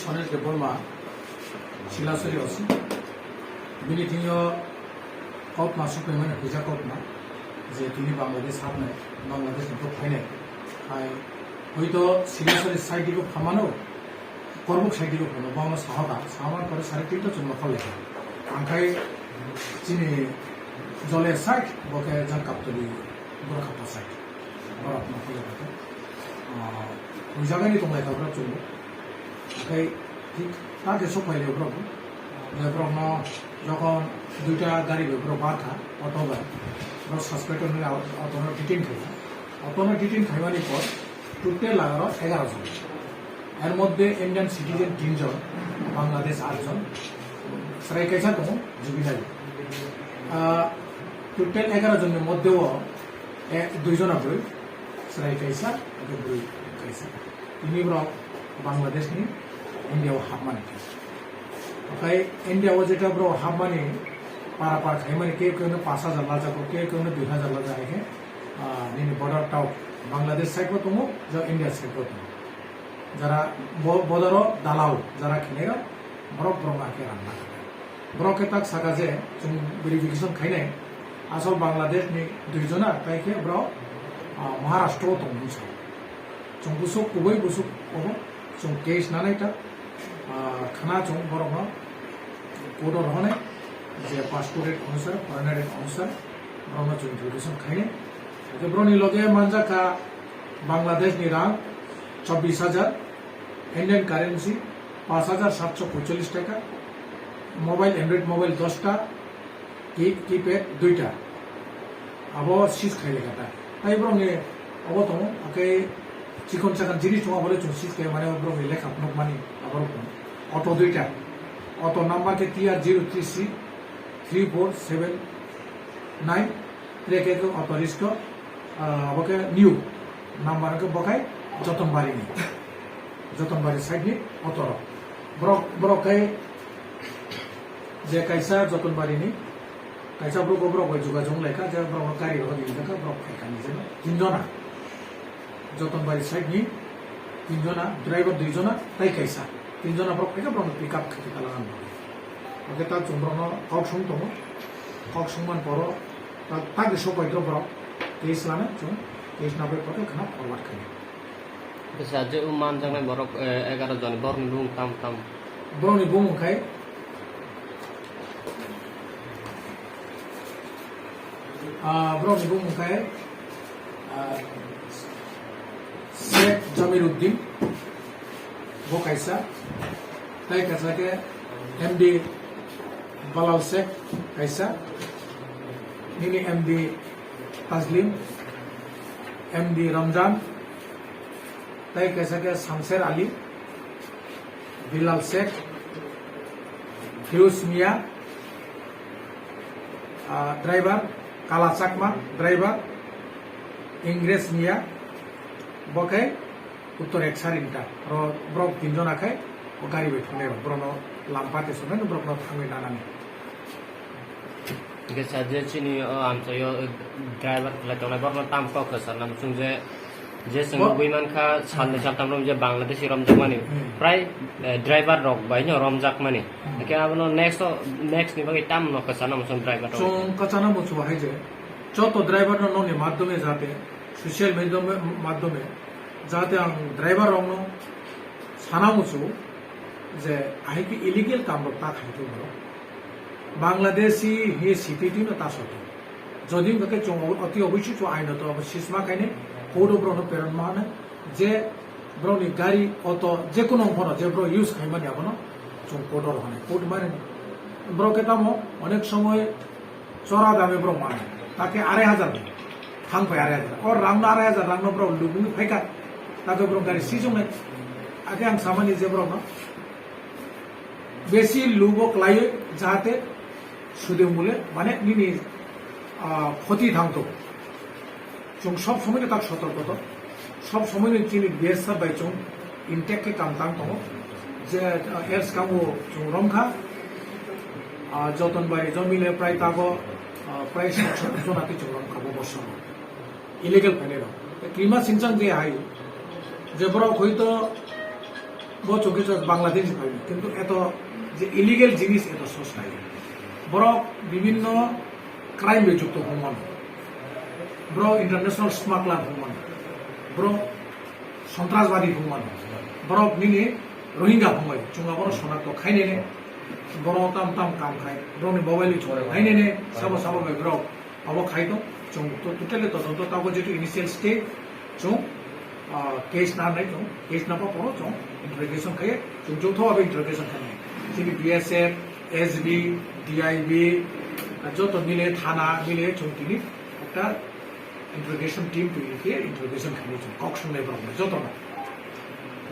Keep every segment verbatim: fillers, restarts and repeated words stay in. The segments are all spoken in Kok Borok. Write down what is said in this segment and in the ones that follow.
Ganesh Debbarma, Silasuri O C. Bini thwngyo kokma sukaimani huijak kokma, je tini Bangladesh habnai, Bangladesh ni phainai. Hai, hoito Silasuri side digo phamano, Korbuk side digo phano, bono sahoka, sahoman pore sare tinta chwngno khol lekha. Angkhai chini Jole side, boke jang Kaptoli, Borokapta side. Borok no khol lekha. Ah, ui jagani tonglai kha borok chwngno. Angkhai thik ta khe sok phai le borok. Je borok no jokhon duita gari bai borok bar kha, auto bai. Borok suspect wngwi au-, auto no detain khai kha. Auto no detain khaimani por total laga rok egaro jon. Er moddhe Indian citizen tin jon, Bangladesh aat jon, chwrai kaisa tongo juvenile. Ah, total egaro jonni moddhe o, eh, dui jona bwrwi, chwrai kaisa, abo bwrwi kaisa. Tini borok Bangladesh ni India o hapmani. Okai India o jeta borok hapmani para para khaimani, kew kew no pash hajar lajago, kew kew no dui hajar lajak hai khe, ah, nini border tok Bangladesh side bo tongo, jang India side bo tongo. Jara bo-, border o dalal, jara khenai rok, borok borok ma khe rang nang. Borok khe tak saka je, chwng verification khainai, asol Bangladesh ni dui jona, tai khe borok, ah, Maharashtra o tongo hinwi sa. Chwng busuk, kubui busuk, obo chwng case nanai ta, ah, khana chwng borok no court o rohonai, je passport rate onusar, foreigner rate onusar, borok no chwng introduction khainai. Hake borok ni loge manjak kha Bangladesh ni rang chobbish hajar, Indian currency pash hajar satso poicholish taka, mobile, Android mobile dosta, ki-, keypad duita. Abo seize khai lekha ta. Tai borok ni obo tongo, hake chikon chakon jinis tongo, abo le chwng seize khai mane borok ni lekha phunuk mani abo rok tongo. Auto duita. Auto number khe T R zero three C three four seven nine. Tre khe auto risk, ah, abo khe new number khe bo khai Jotonbari ni. Jotonbari side ni auto rok. Borok, borok khai je kaisa Jotonbari ni, kaisa borok, borok bai jogajog lai kha, je borok no gari rok rijak kha, borok khai kha ni je tin jona. Jotonbari side ni tin jona, driver dui jona, tai kaisa. Tin jona borok khai kha, borok no pick up khai kha lang ang. Oke, ta chwng borok no kok sung tongo. Kok sung man poro, ta, ta khe sok pai borok. Case lana chwng, case na pai pore khana forward khai. Bwsa je o manjaknai borok, eh, egaro jon, borokni bumung tam tam? Borokni bumung khai, ah, borokni bumung khai, ah, Sheikh Jamiruddin, bo kaisa, tai kaisa khe M D Balal Sheikh kaisa, nini M D Taslim, M D Ramjan, tai kaisa khe Samser Ali, Bilal Sheikh, Firoz Mia, ah, driver, Kala Chakma, driver, Ingres Mia, bo khe Uttor Eksa Rinta, ro-, borok tin jona khai o gari bai thangnairok, borokno lampa te songkhe borokno thangwi nanani. Hingke sa je chini o amchaio driver khlai tongnai borokno tam kok khe sana muchung je, je chwng Bo- nugui mankha salni Hmm. saltam rom je Bangladeshi romjakmani Hmm. prai, eh, driver rok bai no romjakmani. Hmm. Hingke abono next o, next ni bagwi tam no khe sana muchung driver rok. Chwng kwchana muchung hai je joto driver no nokni madhyome jate social media madhyome jate ang driver rokno sana muchung je ahai khe illegal kam rok ta khai borok. Bangladeshi he city twi no ta soto. Jodi wngkha khe chwng oti obwswi chwng aino to abo sisma khainai court o borokno peron ma hwnwi je borokni gari, auto, jekono wngphano je borok use khaimani abono chwng court o rohornai. Court mani borok khe tamo onek somoy chora dame borok mano. Take arai hajar thang pai arai hajar. O rangno arai hajar rangno borok lubungwi phaikha. Take borok gari sijwngnai. Ake ang samani je borokno besi lubo klaiwi jahate sude mule mane nini, ah, khoti thangto. Chwng sob somoi no tak sotorko to. Sob somoi no chini B S F bai chwng intact khe kam tang tongo. Je, ah, er swkango chwng romkha, ah, Jotonbari jomile prai tago, ah, prai sat sot jona twi chwng romkha bo bosongo. Illegal phainai rok. Klima singchang je hai, je borok hoito Bo chwng khe just Bangladesh ni phai, kintu eto je illegal jinis eto sos khai. Borok bibhinno crime bai jukto hwnmano. Borok international smuggler hwnmano. Borok sontrasbadi hwnmano. Borok nini Rohingya hwnmai, chwng aborok sonakto khainene. Borok tam tam kam khai, borokni mobile ni chore khainene, sabo sabo bai borok abo khai tong. Chwng to totally todonto, tabuk jetu initial stage, chwng, ah, case na nai chwng, case na pa poro chwng interrogation khai, chwng chwng tho abo interrogation khai nai. Chini B S F, S B, D I B, ah, joto mile thana mile chwng tini ekta interrogation team twi khe interrogation khai nai chwng kok swngnai borok joto no.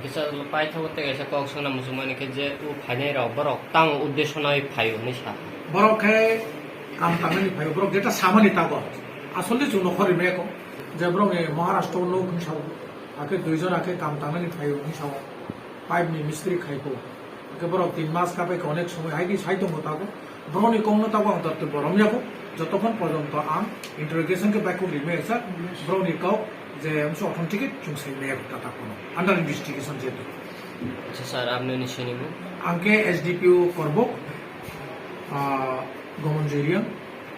Kisa paithago tei kaisa kok swngna muchungmani khe je o phainai rok borok tamo uddesho nai phaio hinwi sa. Borok khe kam tangnani phaio, borok jeta samani tago. Asole chwng nokhor rimaya kho je borok ni Maharashtra o nuk hinwi sao, akhe duijon akhe kam tangnani phaio hinwi sao, pipe ni mistri khai kho. Akhe borok tin mas kapai khe onek somoi hai di sai tongo tago. Borokni kokno tabuk ang joto borom yago, jotokhon porjonto ang interrogation khe baikuk rimaya kha, borokni kok je amso authenticate chwng sai maya kha takhwno under investigation jeto. Acha sir, apni ni sini bo? Ang khe S D P O Korbok, ah, Gomonjuriang,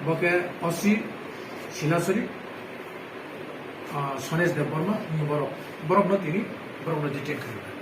bo khe O C Silasuri, ah, Sonesh Debbarma, ni borok, borokno tini, borokno detain khayo.